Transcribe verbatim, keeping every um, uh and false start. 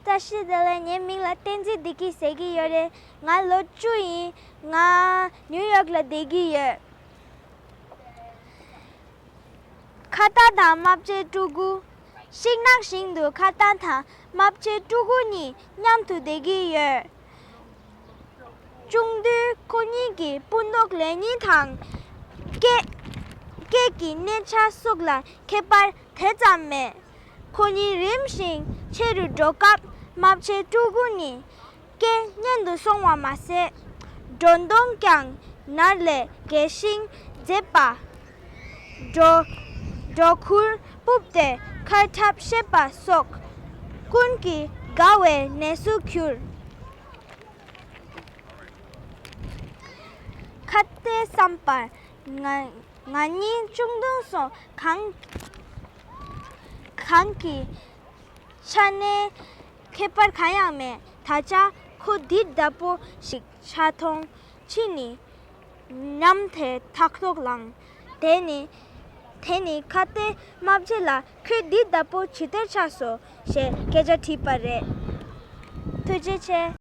བཀྲ་ཤིས་བདེ་ལེགས། ངའི་མིང་ལ་བསྟན་འཛིན་བདེ་སྐྱིད་ཟེར་གྱི་ཡོད་རེད། ང་ལོ་བཅུ་ཡིན། ང་ནིའུ་ཡོག་ལ་བསྡད་ཀྱི་ཡོད། ཁ་བཏགས་དང་རྨ་བྱའི་སྤྲུལ་སྐུ། ཤིང་ནགས་ཞིང་དུ་ཁ་བཏགས་དང་རྨ་བྱའི་སྤྲུལ་སྐུ་གཉིས་མཉམ་དུ་བསྡད་ཀྱི་ཡོད། ཆུང་དུས་ཁོ་གཉིས་ཀྱི་སྤུ་མདོག་ལེགས་ཉེས་དང་། སྐད། སྐད་ཀྱི་གནས་ཆ་སོགས་ལ་ཁྱད་པར་དེ་ཙམ་མེད། ཁོ་གཉིས་རིམ་བཞིན་ཆེ་རུ་འགྲོ་སྐབས་རྨ་བྱའི་སྤྲུལ་སྐུ་གཉིས་སྐད་སྙན་དུ་སོང་བ་མ་ཟད། སྒྲོ་མདོངས་ཀྱང་ནར་ལས་རྒྱས་ཤིང་མཛེས་པ། སྒྲོ། སྒྲོ་གུར་སྤུབས་ཏེ་ཁ་འཁྲབ་བཤད་པ་སོགས་ཀུན་གྱིས་དགའ་བའི་གནས་སུ་གྱུར། ཁ་བརྡའི་བསམ་པར་ང་ང་གཉིས་ཆུང་དུས་སུ་གང་གང་གི་ཆ་ནས་ཁྱད་པར་གང་ཡང་མེད། ད་ཆ་ཁོ་འདི་ལྟ་བུ་ཞིག་ཆགས་མཐོང་ཕྱིན་ནས་ཉམས་དེ་ཐག་ཐོག་ལངས། དེ་ནི། དེ་ནི་ཁ་བརྡའི་རྨ་བྱ་ལ་ཁྱོད་འདི་ལྟ་བུ་ཇི་ལྟར་ཆགས་སོ་ཞེས་སྐད་ཆ་དྲིས་པ་རེད། ཐུགས་རྗེ་ཆེ།